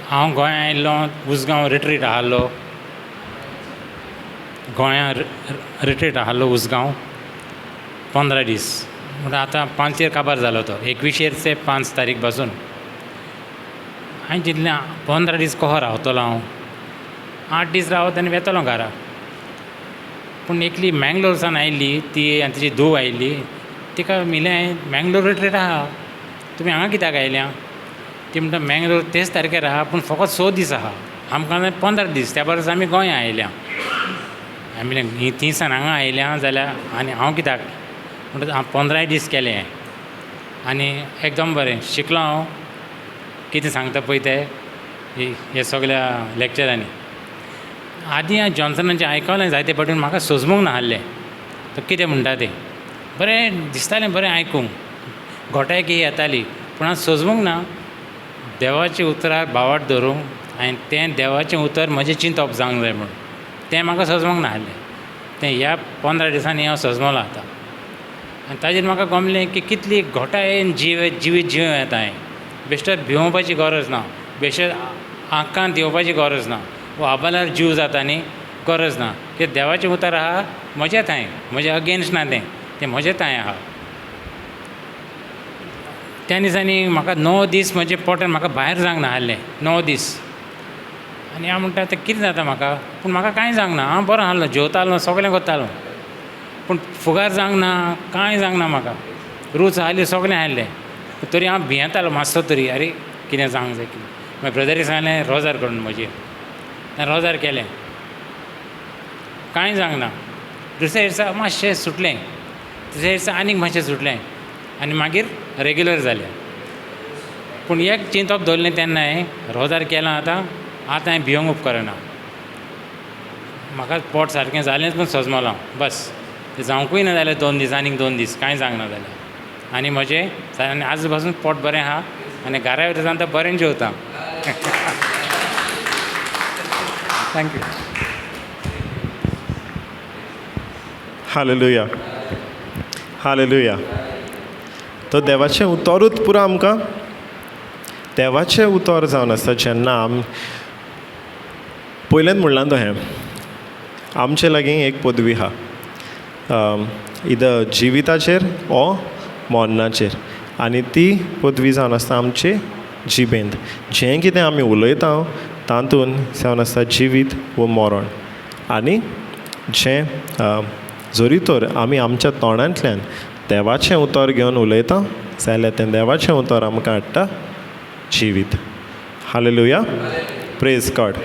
हांव गोंया आयिल्लो उसगांव रिट्रीट आसलो गोंया रिट्रीट आसलो उसगांव 15 दीस म्हणटा आतां पांचेर काबार जालो तो एकविशेर ते 5 तारीख पासून. हांवें चिंतलें 15 दीस कसो रावतलो हांव, 8 दीस रावत आनी वेतलो घरा. पूण एकली मँगलोरसान आयिल्ली ती आनी तिजी धूव आयिल्ली, तिका म्हणलें हांवें मँगलोर रिट्रीट आसा तुमी हांगा कित्याक आयल्या. ती म्हणटा मँगलोर तेच तारखेर आसा पूण फकत 6 दीस आसा, आमकां जाय 15 दीस, त्या परस आमी गोंया आयल्या. हांवें म्हणलें ही थिंयसान हांगा आयल्या जाल्यार आनी हांव कित्याक, म्हणटकच हांव 15 दीस केले आनी एकदम बरें शिकलो हांव, कितें सांगता पळय ते हे सगल्या लॅक्चरांनी. आदीं हांवें जॉन्सनाचें आयकलें जायते फावटी पूण म्हाका सजमूंक नासलें तो कितें म्हणटा तें, बरें दिसतालें बरें आयकूंक, घोटाय की येताली, पूण हांव सजमूंक ना. देवाच्या उतराक भावार्थ धरूंक आनी तें देवाचें उतर म्हजें चिंतप जावंक जाय म्हूण तें म्हाका सजमूंक नासलें, तें ह्या 15 दिसांनी हांव सजमलो आतां. आनी ताजेर म्हाका गमलें की कितली घोटायेन जिवीत जियों येता हें, बेश्टें भिवोवपाची गरज ना, बेश्टें आकांत येवपाची गरज ना, वो आबोल्यार जीव जाता न्ही, गरज ना, कित्याक देवाचें उतर आसा म्हज्या थांय, म्हज्या अगेन्स्ट ना तें, तें म्हज्या थांय आसा. त्या दिसांनी म्हाका 9 दीस म्हजे पोटान म्हाका भायर जावंक नासलें, 9 दीस. आनी हांव म्हणटा आतां कितें जाता म्हाका, पूण म्हाका कांय जावंक ना, हांव बरो आसलो, जेवतालो, सगळें करतालो, पूण फुगार जावंक ना, कांय जावंक ना म्हाका, रूच आसली, सगळें आसलें, तरी हांव भियेतालो मातसो तरी, आरे कितें जावंक जाय कितें. मागीर ब्रदरीक सांगलें रोजार कर म्हूण म्हजेर, हांवें रोजार केलें, कांय जावंक ना. दुसऱ्या दिसा मातशें सुटलें, तिसऱ्या दिसा आनीक मातशें सुटलें आनी मागीर रेगुलर जालें. पूण एक चिंतप दवरलें तेन्ना हांवें रोजार केलां आतां, आतां हांवें भियोंक उपकारना, म्हाका पोट सारकें जालेंच म्हूण सजमलो हांव, बस. तें जावंकूय ना जाल्यार 2 दीस आनीक 2 दीस कांय जावंक ना जाल्यार. आनी म्हजें आज पासून पोट बरें आसा आनी घरा वयता तेन्ना बरें जेवता. Thank you. Hallelujah, hallelujah. तो देवाचें उतरूच पुरो आमकां, देवाचें उतर जावन आसता. जेन्ना आम पयल्यान म्हणलां तशें आमचे लागीं एक पदवी आहा, इदर जिविताचेर ओ मरणाचेर, आनी ती पदवी जावन आसता आमचे जिबेंत. जें कितें आमी उलयता तातूंत जावन आसता जिवीत वो मरण. आनी जें जरी तर आमी आमच्या तोंडांतल्यान देवाचें उतर घेवन उलयता जाल्यार तें देवाचें उतर आमकां हाडटा जिवीत. Hallelujah, praise God,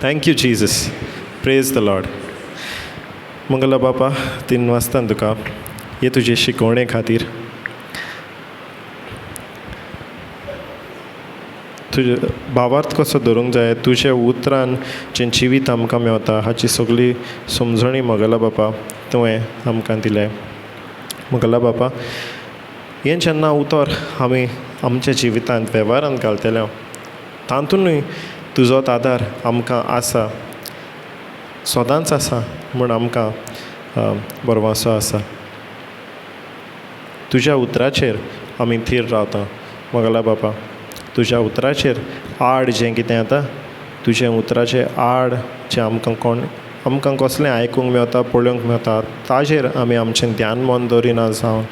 thank you Jesus, praise the Lord. Mangala बापा, 3 वाजता तुका हे तुजे शिकवणे खातीर, तुजे भावार्थ कसो धरूंक जाय, तुज्या उतरान जें जिवीत आमकां मेवता हाची सगळी समजणी मगला बापा तुवें आमकां दिलें. मगला बापा, हें जेन्ना उतर आमी आमच्या जिवितांत वेव्हारांत घालतले तातूंतय तुजो आदार आमकां आसा, सदांच आसा म्हूण आमकां भरवंसो आसा. तुज्या उतराचेर आमी थीर रावता मगला बापा. तुज्या उतराचेर आड जें कितें येता, तुज्या उतराचे आड जें आमकां कोण आमकां कसलें आयकूंक मेवता, पळोवंक मेवता, ताजेर आमी आमचें ध्यान मन दवरिना जावन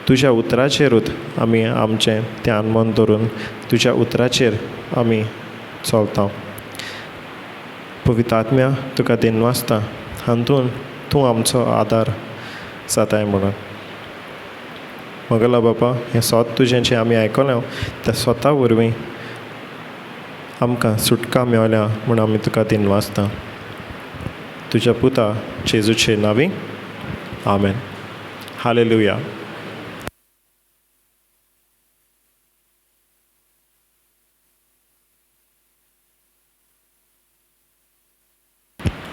तुज्या उतराचेरूच आमी आमचें ध्यान मन दवरून तुज्या उतराचेर आमी चलता. पवित्र आत्म्या, तुका दिनवासता हातून तूं आमचो आदार जाताय म्हणून. मगला बापा, हें सोत तुजें जें आमी आयकलें त्या सोता वरवीं आमकां सुटका मेवल्या म्हूण आमी तुका दिनवासता. तुज्या पुता जेजूचे नांवी, आमेन. हालेलुया.